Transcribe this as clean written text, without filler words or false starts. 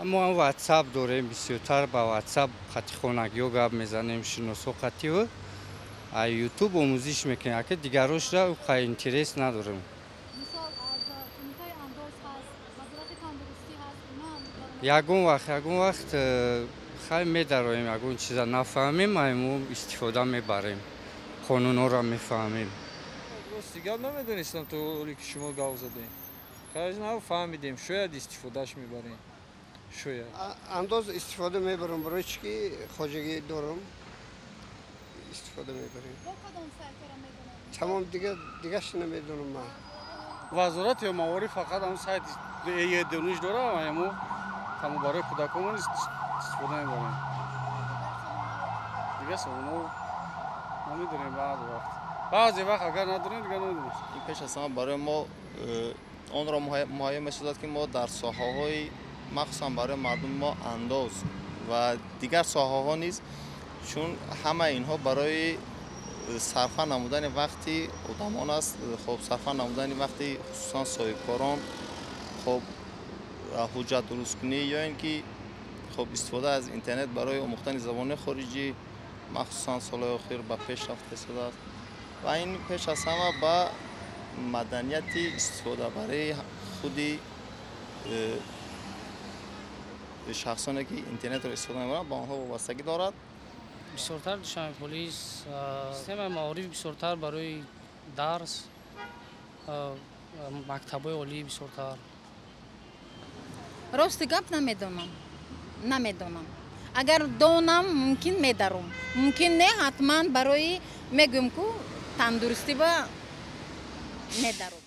Мо ҳам WhatsApp дорем, бисёртар ба WhatsApp қати хонагиҳо гап мезанем, шиносҳо қативу. А YouTube омӯзиш мекунем, аки дигарошра қа интерес надорем. Мисол, аз кумитаи андоз ҳаст, вазорати тандурустӣ ҳаст, Ягон вақт хай медароем, ягон чиза нафаҳмем, мо истифода мебарем, қонунҳоро мефаҳмем. Рости гап, намедонистам то ҳоле ки шумо гап задем. Хай, фаҳмидем, шояд истифодааш мебарем, шояд. Андоз истифода мебарам, барои чӣ ки хоҷагӣ дорам, истифода мебарем. Тамом, дигаш намедонам ман. Вазорати маориф фақат ҳамн сайти е Дониш дора, мо тамом барои кӯдаконмон истифода мебарем. Дигар сомонао намедонем. Баъзе вақт агар надорем, дигар намедонем. Ин пеш аз ҳама барои мо онро муҳайё месозад, ки мо дар соҳаҳои, махсусан барои мардуми мо, андоз ва дигар соҳаҳо низ, чун ҳамаи инҳо барои сарфа намудани вақти одамон аст. Хоб, сарфа намудани вақти хусусан соҳибкорон, хоб, ҳуҷҷат дурусткунӣ ё ин ки, хоб, истифода аз интернет барои омӯхтани забони хориҷӣ, махсусан солҳои охир ба пеш рафта истодааст ва ин пеш аз ҳама ба маданияти истифодабарии худи шахсоне ки интернетро истифода мебаранд, ба онҳо вобастагӣ дорад. Бисёртар Душанбе полис, системаи маориф, бисёртар барои дарс, мактабҳои олӣ бисёртар. Рости гап, намедонам, намедонам. Агар донам, мумкин медаром, мумкин не. Ҳатман барои, мегӯем ку, тандурустӣ ба медаром.